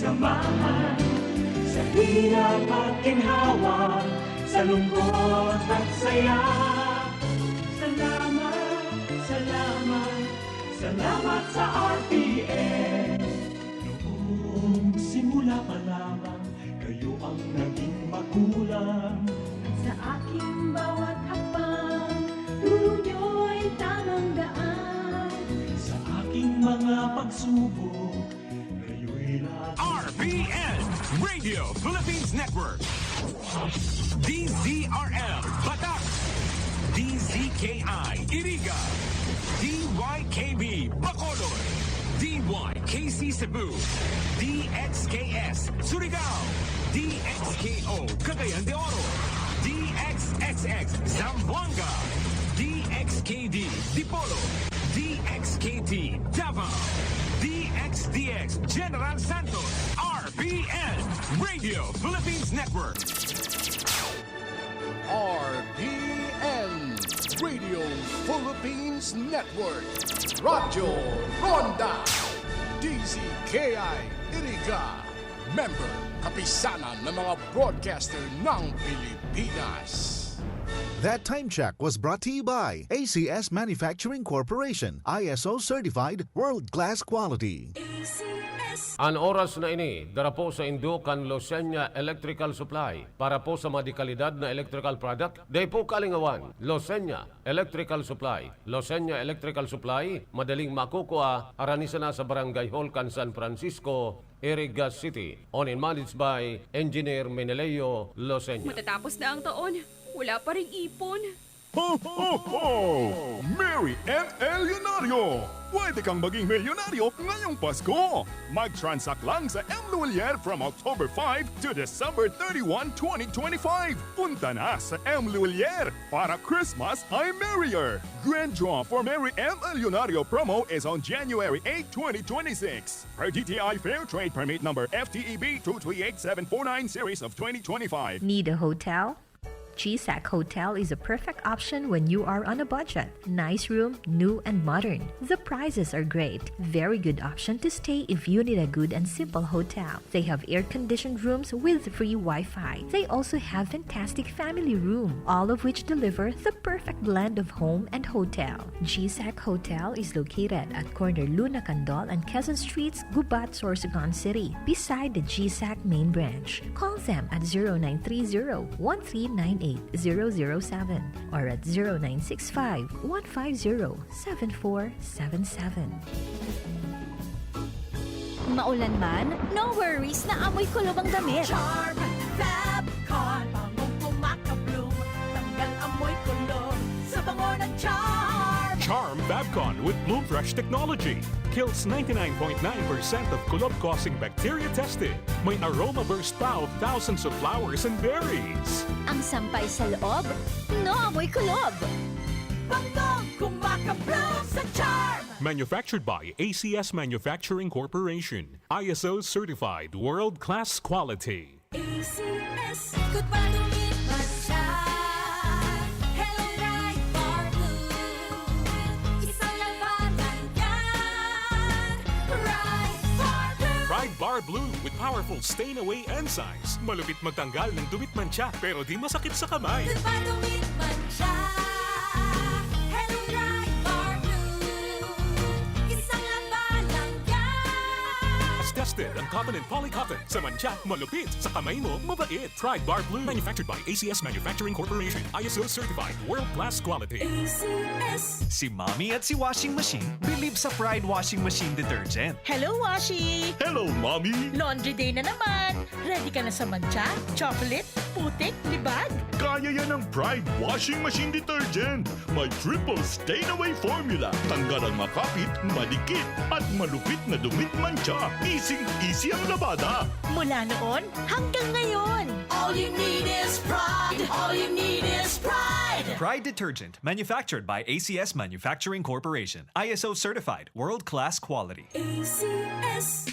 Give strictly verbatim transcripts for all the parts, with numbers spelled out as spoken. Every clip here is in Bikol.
Amahan, sa hirap at ginhawa, sa lungkot at saya. Salamat, salamat, salamat sa R P N. Noong simula pa lamang, kayo ang naging magulang. Sa aking bawat hakbang, turo niyo'y tamang daan. Sa aking mga pagsubok, kayo'y lahat. R P N, Radio Philippines Network. D Z R L, Batak. D Z K I, Iriga. D Y K B, Bacolod. D Y K C Cebu. D X K S, Surigao. D X K O, Cagayan de Oro. D X X X, Zamboanga. D X K D, Dipolog. D X K T, Davao. D X D X, General Santos. R P N, Radio Philippines Network. R P N, Radio Philippines Network. Radyo Ronda. D Z K I Iriga. Member, Kapisanan ng mga Broadcaster ng Pilipinas. That time check was brought to you by A C S Manufacturing Corporation, I S O certified, world-class quality. An oras na ini, dara po sa indo kan Losenya Electrical Supply. Para po sa mga dekalidad na electrical product, dai po kalingawan. Losenya Electrical Supply. Losenya Electrical Supply, madaling makukua, harani sana sa Barangay Hall kan San Francisco, Iriga City. Owned and managed by Engineer Meneleo Losenya. Matatapos na ang taon, wala pa ring ipon. Ho, ho, ho! Merry M L Leonario! Pwede kang maging milyonaryo ngayong Pasko! Mag-transact lang sa M Luwilier from October five to December thirty-one, twenty twenty-five! Punta na sa M Luwilier! Para Christmas ay merrier! Grand Draw for Merry M L Leonario promo is on January eight, twenty twenty-six. Per D T I Fair Trade Permit Number F T E B two three eight seven four nine series of twenty twenty-five. Need a hotel? G SAC Hotel is a perfect option when you are on a budget. Nice room, new and modern. The prices are great. Very good option to stay if you need a good and simple hotel. They have air-conditioned rooms with free Wi-Fi. They also have fantastic family room, all of which deliver the perfect blend of home and hotel. G SAC Hotel is located at corner Luna Candol and Quezon Streets, Gubat, Sorsogon City, beside the G SAC main branch. Call them at zero nine three zero, one three nine eight, zero zero seven or at zero nine six five, one five zero, seven four seven seven. Maulan man, no worries na amoy kulob ang damit. Charm Fab Con, bangong kumaka-bloom, tanggal amoy kulob sa bango ng Charm. Charm Fabcon with Bloom Fresh technology kills ninety-nine point nine percent of kulob-causing bacteria tested. May aroma burst pa of thousands of flowers and berries. Ang sampay sa loob, no amoy kulob. Bangong kumaka-bloom sa Charm. Manufactured by A C S Manufacturing Corporation. I S O certified, world-class quality. A C S. Good pa dumit man siya. Hello, Pride Bar Blue. Isang labanan yan. Pride Bar Blue. Pride Bar Blue with powerful stain away enzymes. Malupit magtanggal ng dumit mantsa pero di masakit sa kamay. Good pa dumit man siya. Hello, Pride Bar Blue. Isang labanan yan. Tested ang cotton and polycotton. Sa mantsa, malupit. Sa kamay mo, mabait. Pride Bar Blue. Manufactured by A C S Manufacturing Corporation. I S O certified. World class quality. A C S. Si Mommy at si Washing Machine believe sa Pride Washing Machine Detergent. Hello, Washi! Hello, Mommy! Laundry day na naman! Ready ka na sa mantsa, chocolate, putik, libag? Kaya yan ng Pride Washing Machine Detergent. May triple stain away formula. Tanggal ang makapit, madikit, at malupit na dumit mantsa. Easy-easy ang labada. Mula noon hanggang ngayon. All you need is Pride. All you need is Pride. Pride Detergent, manufactured by A C S Manufacturing Corporation. I S O certified, world-class quality. A C S.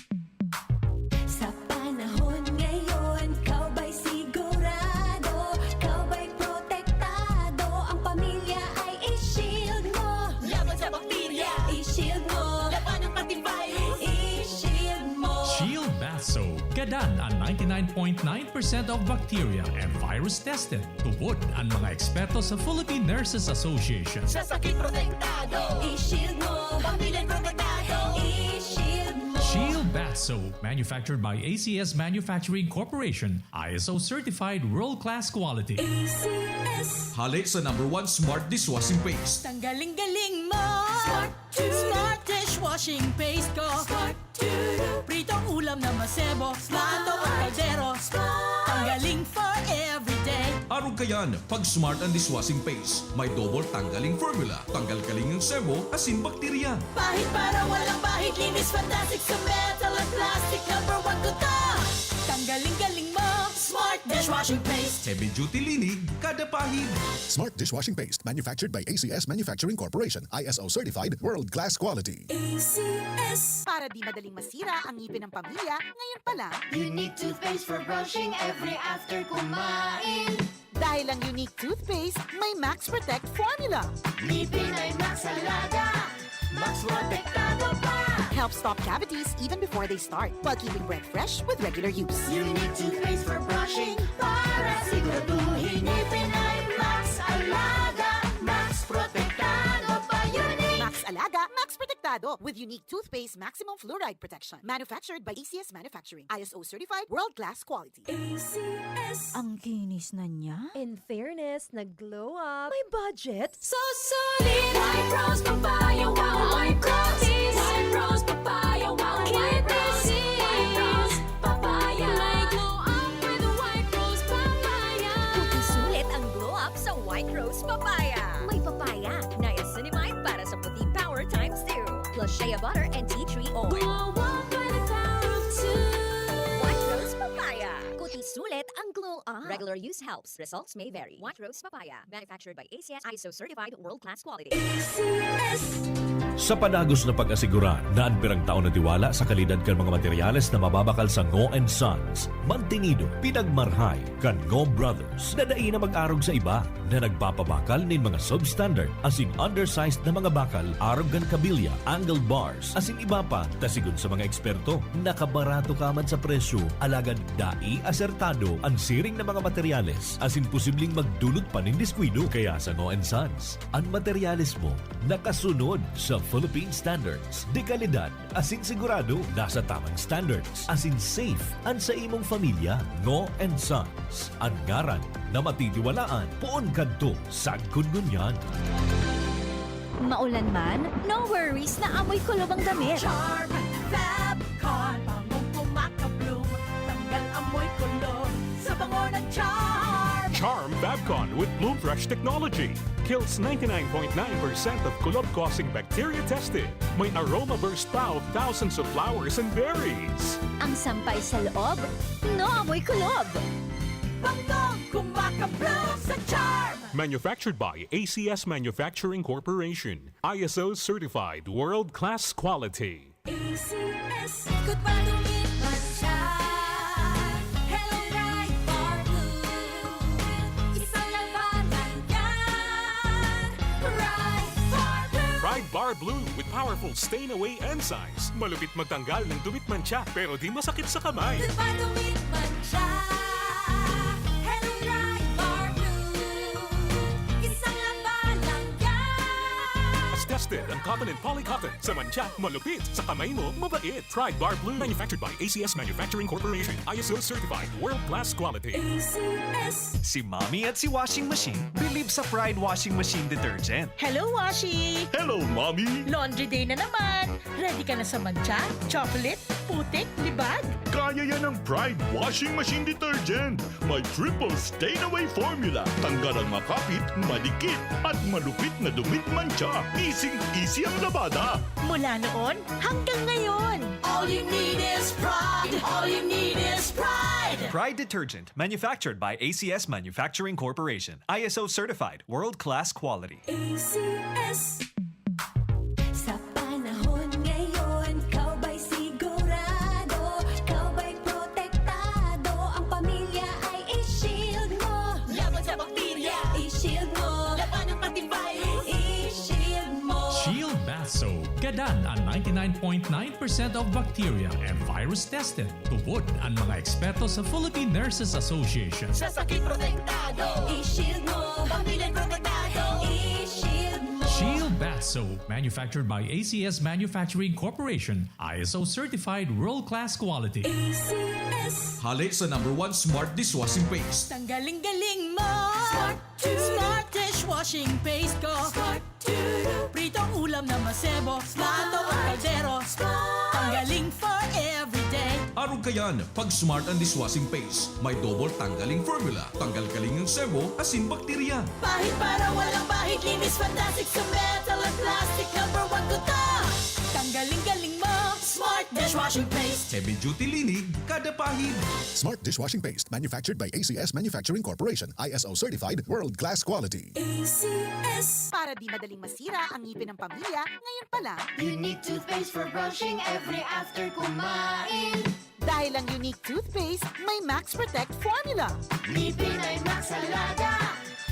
Sa panahon ngayon, ikaw ba'y sigurado? Ikaw ba'y protektado? Ang pamilya ay i-shield mo. Laban sa bakterya, i-shield mo. Labanan pati virus, i-shield mo. Shield Bath Soap. Tan ang ninety-nine point nine percent of bacteria and virus tested. Tubod ang mga eksperto sa Philippine Nurses Association. Sa sakit protektado. I-shield mo. Pamilya protektado. I-shield mo. Shield Bath Soap, manufactured by A C S Manufacturing Corporation, I S O certified world-class quality. A C S. Hale sa number one smart dishwashing paste. Tanggaling-galing mo! Smart to. Smart dishwashing paste ko! Smart to. Pritong ulam na masebo, plato o kaldero. Tanggaling for everyday. Arog kayan, pag smart ang dishwashing paste, may double tanggaling formula, tanggal kaling ang sebo, asin bakterya. Pahid para walang bahid, linis fantastic sa metal at plastic. Number one ko to! Tanggaling-galing mo! Smart dishwashing paste! Heavy duty linig, kada pahid. Smart dishwashing paste, manufactured by A C S Manufacturing Corporation, I S O certified, world-class quality. A C S. Para di madaling masira ang ngipin ng pamilya, ngayon pa lang. Unique toothpaste for brushing every after kumain. Dahil ang Unique Toothpaste may Max Protect Formula. Ngipin ay Max Alaga. Max Protektado pa. Helps stop cavities even before they start, while keeping breath fresh with regular use. Unique toothpaste for brushing para siguraduhin ngipin ay Max Alaga. Max Protektado pa. Unique. Max Alaga, Max Protektado with Unique Toothpaste Maximum Fluoride Protection. Manufactured by A C S Manufacturing. I S O certified, world-class quality. A C S. Ang kinis na niya. In fairness, nag-glow up. May budget. Susulit! White Rose Papaya, wow, White Rose! White Rose Papaya, wow, White Rose! White Rose Papaya! May glow up with White Rose Papaya! Puti sulit ang glow up sa White Rose Papaya. May papaya, niacinamide para sa puti power times two. Plus shea butter and tea tree oil. Glow up by the power of two. White Rose Papaya. Puti sulit ang glow up. Regular use helps. Results may vary. White Rose Papaya. Manufactured by A C S, I S O certified, world-class quality. A C S. Sa panagos na pag-asigurar na an pirang taon na tiwala sa kalidad kan mga materyales na mababakal sa Ngo and Sons, mantinido, pinagmarhay kan Ngo Brothers na dai na mag-arog sa iba na nagpapabakal nin mga substandard asin undersized na mga bakal arog kan kabilya, angle bars, asin iba pa, ta sigon sa mga eksperto, nakabarato ka man sa presyo, alagad dai asertado an siring na mga materyales asin posibleng magdulot pa nin diskuido. Kaya sa Ngo and Sons, an materyales mo nakasunod sa Philippine standards de kalidad asin sigurado nasa tamang standards asin safe an sa imong pamilya. Ngo and Sons, an ngaran na matitiwalaan poon kadto sagkod ngunyan. Maulan man, no worries na amoy kulob ang damit. Charm Fab Con, bangong kumakabloom, tanggal amoy kulob sa bango ng Charm. Charm Fabcon with Bloom Fresh technology kills ninety-nine point nine percent of kulob-causing bacteria tested. May aroma burst pa of thousands of flowers and berries. Ang sampay sa loob, no amoy kulob. Bangong kumakabloom sa Charm. Manufactured by A C S Manufacturing Corporation. I S O certified world-class quality. A C S. Ikot pa, dumit man siya. Hello, Pride Bar Blue. Isang labanan yan. Pride Bar Blue. Pride Bar Blue with powerful stain away enzymes. Malupit magtanggal ng dumit mantsa pero di masakit sa kamay. Ikot pa, dumit man siya. Hello, Pride Bar Blue. Isang labanan yan. Tested ang cotton and poly cotton. Sa mantsa, malupit. Sa kamay mo, mabait. Pride Bar Blue. Manufactured by A C S Manufacturing Corporation. I S O certified. World-class quality. A C S. Si Mommy at si Washing Machine believe sa Pride Washing Machine Detergent. Hello, Washi! Hello, Mommy! Laundry day na naman! Ready ka na sa mantsa, chocolate, putik, libag? Kaya yan ng Pride Washing Machine Detergent. May triple stain away formula. Tanggal ang makapit, madikit, at malupit na dumit mantsa. Easy-easy ang labada. Mula noon hanggang ngayon. All you need is Pride. All you need is Pride. Pride Detergent, manufactured by A C S Manufacturing Corporation. I S O certified, world-class quality. A C S. Sa panahon ngayon, ikaw ba'y sigurado? Ikaw ba'y protektado? Ang pamilya ay i-shield mo. Laban sa bakterya. I-shield mo. Labanan pati virus. I-shield mo. Shield Bath Soap. Gadan ang ninety-nine point nine percent of bacteria and virus tested. Tubod an mga eksperto sa Philippine Nurses Association. Sa sakit protektado, i-shield mo. Pamilya protektado, i-shield mo. Shield Bath Soap, manufactured by A C S Manufacturing Corporation, I S O certified world-class quality. A C S. Hale sa number one smart dishwashing paste. Tanggaling-galing mo! Smart to. Smart dishwashing paste ko! Smart to. Pritong ulam na masebo, plato o kaldero. Tanggaling for everyday. Arog kayan, pag smart ang dishwashing paste. May double tanggaling formula. Tanggal kaling ang sebo, asin bakterya. Pahid para walang bahid, linis fantastic sa metal at plastic. Number one ko to! Tanggaling-galing mo! Smart dishwashing paste! Heavy duty linig, kada pahid. Smart dishwashing paste manufactured by A C S Manufacturing Corporation, I S O certified, world class quality. A C S. Para di madaling masira ang ngipin ng pamilya, ngayon pa lang. Unique toothpaste for brushing every after kumain. Dahil ang Unique Toothpaste may Max Protect Formula. Ngipin ay Max Alaga.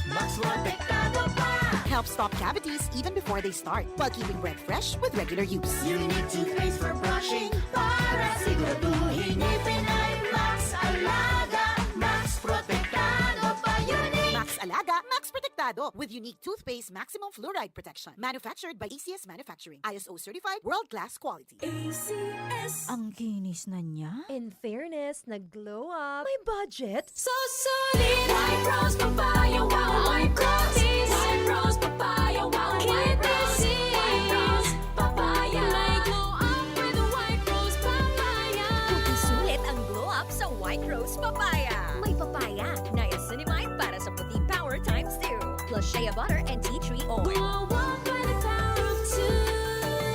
Max Protektado pa. Helps stop cavities even before they start, while keeping breath fresh with regular use. Unique toothpaste for brushing para siguraduhin ngipin ay Max Alaga. Max Protektado pa. Unique. Max Alaga, Max Protektado with Unique Toothpaste Maximum Fluoride Protection. Manufactured by A C S Manufacturing. I S O certified, world-class quality. A C S. Ang kinis na niya. In fairness, nag-glow up. May budget. Solid White Rose Papaya. Wow, White Rose. White Rose Papaya. Wow, White Rose. White Rose Papaya. May glow up with White Rose Papaya. Sulit ang glow up sa White Rose Papaya. May papaya, niacinamide para sa puti power times two. Plus shea butter and tea tree oil. Glow up by the power of two.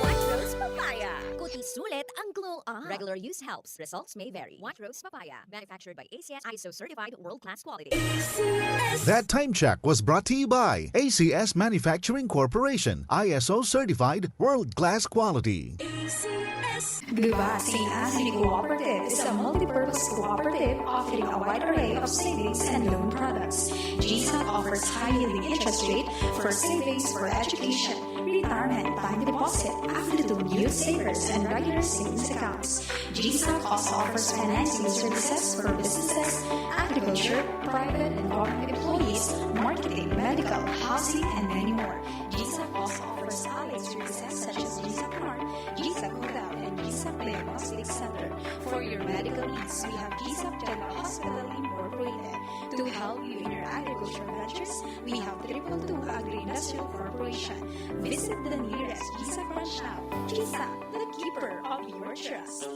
White Rose Papaya. Puti sulit ang glow up. Regular use helps. Results may vary. White Rose Papaya. Manufactured by A C S, I S O certified, world-class quality. That time check was brought to you by A C S Manufacturing Corporation, I S O certified, world class quality. A C S. Guba Saint Anthony Cooperative is a multi-purpose cooperative offering a wide array of savings and loan products. G SAC offers high-yielding interest rate for savings for education, retirement, time deposit, Aflatoon, youth savers, and regular savings accounts. G SAC also offers financing services for businesses, agriculture, private and government employees, marketing, medical, housing, and many more. G SAC also offers allied services such as G SAC Mart, G SAC Hotel, and G SAC Playbox Lake Center. For your medical needs, we have G SAC General Hospital Incorporated. To help you in your agricultural ventures, we have Triple Two Agri-Industrial Corporation. Visit the nearest G SAC branch now. G SAC, the keeper of your trust.